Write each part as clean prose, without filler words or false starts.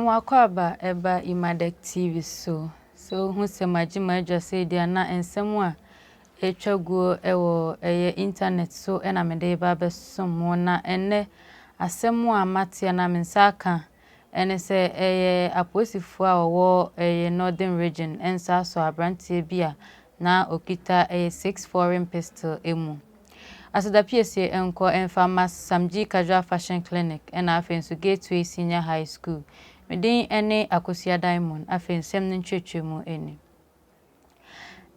Mema w'akwaaba ɛba Imadec TV so. Sɛ wohu sɛ magye m'adwa sei deɛ a na nsɛm a ɛretwa guo wɔ ɛyɛ internet so na mede reba abɛsom mo. Na ɛnnɛ asɛm a mate anaa me nsa aka ɛne sɛ ɛyɛ apolisifoɔ a wɔwɔ ɛyɛ Northern Region nsa asɔ aberanteɛ bi a na ɔkita ɛyɛ 6 foreign pistol mu. Aseda piesie nkɔ mfa ma Samgye Casual Fashion Clinic ɛna afei nso Gateway Senior High School. Me din ne Akosua Diamond. Afei nsɛm no nkyerɛkyerɛmu ni.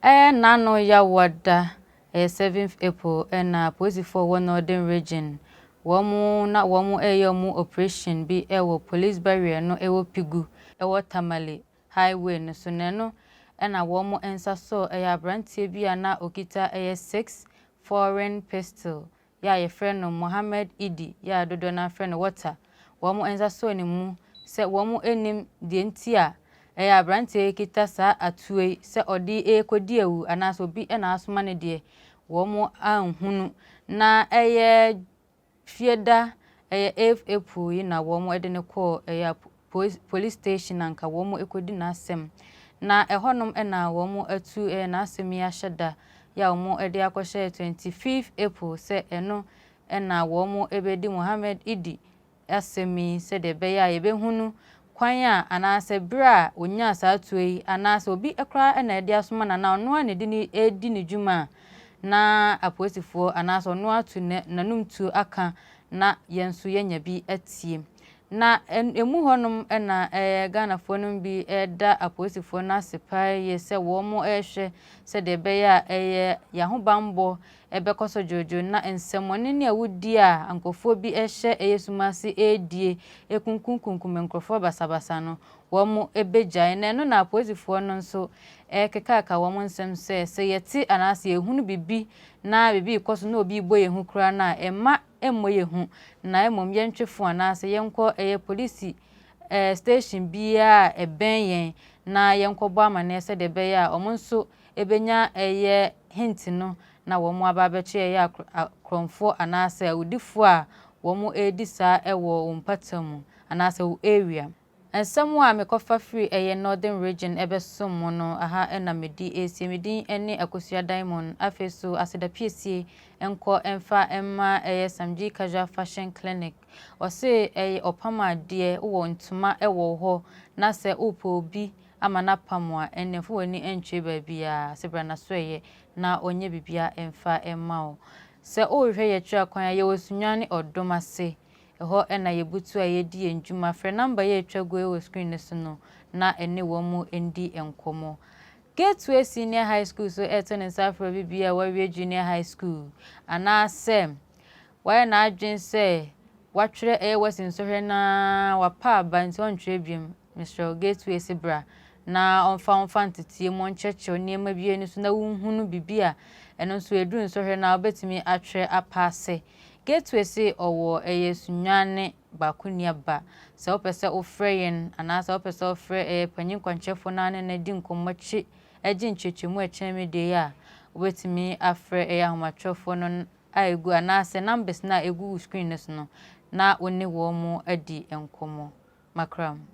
Ɛyɛ n'ano Yawoada, ɛyɛ 7th April, ɛna apolisifoɔ wɔ Northern Region wɔn na wɔn reyɛ wɔn operation bi wɔ police barrier no wɔ Pigu wɔ Tamale Highway no so. Na ɛno ɛna wɔn nsa sɔɔ ɛyɛ aberanteɛ bi a na okita ɛyɛ 6 foreign pistol yɛ a yɛfrɛ no Mohammed Idi, yɛ a dodoɔ no afrɛ no Water. Wɔn nsa sɔɔ ne mu sɛ wɔn anim deɛ nti a ɛyɛ aberanteɛ yi kita saa atuo yi, sɛ ɔde rekɔdi awu anaasɛ obi na asoma no deɛ, wɔn anhunu. Na ɛyɛ Fiada, ɛyɛ 8th April yi na wɔn de no kɔɔ ɛyɛ police station anka wɔn rekɔdi n'asɛm. Na ɛhɔnom na wɔn atu ɛyɛ n'asɛm yi ahyɛ da yɛ a wɔn de akɔhyɛ 25th April sɛ ɛno na wɔn bɛdi Mohammed Idi asɛm yi, sɛdeɛ ɛbɛyɛ a yɛbɛhunu kwan a anaasɛ berɛ a onyaa saa tuo yi, anaasɛ obi koraa na ɛde asoma no, anaa ɔno ara na ɛde ne redi ne dwuma a na apolisifoɔ anaasɛ ɔno ato n'anum tuo aka na yɛn nso yɛanya bi atie. Na emu hɔnom na ɛyɛ Ghanafoɔ no bi ɛda apolisifoɔ no ase paa yie sɛ wɔn rehwɛ sɛdeɛ ɛbɛyɛ a ɛyɛ yɛn ahobammɔ ɛbɛkɔ so dwoodwoo na nsɛmmɔne ne awudie a nkurɔfoɔ bi hyɛ ɛyɛ sum ase ɛredie, ekunkumkunkum nkurɔfoɔ basabasa no, wɔn bɛgyae. Na ɛno na apolisifoɔ no nso ɛrekekaka wɔn nsɛm sɛ yɛte anaasɛ yɛhunu biribi na biribi rekɔ so na obi rebɔ yɛn hu koraa no a, ɛmma mmɔ yɛn hu, na mmom yɛntwe fo anaasɛ yɛnkɔ ɛyɛ polisi station biara a ɛbɛn yɛn na yɛnkɔbɔ amanneɛ, sɛdeɛ ɛbɛyɛ a wɔn nso bɛnya ɛyɛ hint no na wɔn aba abɛkye ɛyɛ akorɔmfoɔ anaasɛ awudifoɔ a wɔn redi saa ɛwɔ wɔn mpata mu anaasɛ wɔ area. Nsɛm a mekɔfa firi ɛyɛ Northern Region ɛbɛsom mo no, aha ɛna medi esie. Me din ne Akosua Diamond. Afei so aseda piesie nkɔ mfa mma ɛyɛ Samgye Casual Fashion Clinic. Ɔse ɛyɛ ɔpam adeɛ, wowɔ ntoma ɛwɔ hɔ na sɛ wopɛ obi ama n'apam a, ɛnɛ fo w'ani ntwe baabiara sɛ bra n'aso ɛyɛ na ɔnyɛ biribiara mfa mma wo. Sɛ worehwɛ yɛkyerɛ kwan a, yɛwɔ Sunyani Ɔdom ase. Ɛhɔ ɛna yɛbutu a yɛdi yɛn dwuma. Frɛ number yɛ atwa gu wɔ screen no so no na ɛne wɔn mu ndi nkɔmmɔ. Gateway Senior High School so ɛto ne nsa afrɛ bi a wawie junior high school anaasɛ wayɛ n'adwene sɛ watwerɛ ɛyɛ WASSCE nsɔhwɛ na wapa aba nti ɔntwerɛ biom. Mesrɛ, Gateway si bra na ɔmfa nteteɛ mu, ɔnkyerɛkyerɛw nneɛma bi ani so na wohunu biribi a ɛno nso ɛduru nsɔhwɛ na wobɛtumi atwerɛ apaase. Gateway se ɔwɔ ɛyɛ Sunyani baako aba. Sɛ wopɛ sɛ wofrɛ yɛn anaasɛ wopɛ sɛ wofrɛ ɛyɛ panyin kwankyerɛfoɔ no ne no di nkɔmmɔ kye agye nkyerɛkyerɛmu a ɛkyɛn me deɛ a, wobɛtumi afrɛ ɛyɛ ahomatwerɛfoɔ no a egu anaasɛ numbers no a egu wo screen no so no na wo ne wɔn mu adi nkɔmmɔ. Makram.